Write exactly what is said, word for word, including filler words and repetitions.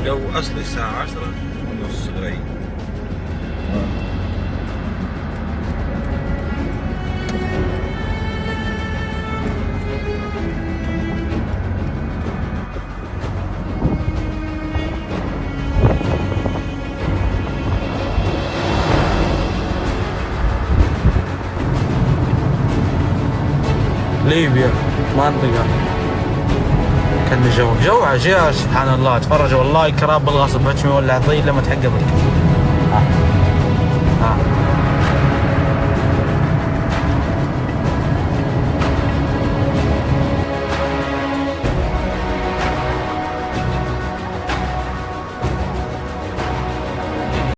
الجو أصلي الساعة عشرة ونص قريب. ليبيا، منطقة. كان جو، جو عجيب، سبحان الله. تفرج والله كراب بالغصب، بتش مولع طيب لما تحقق. آه. آه.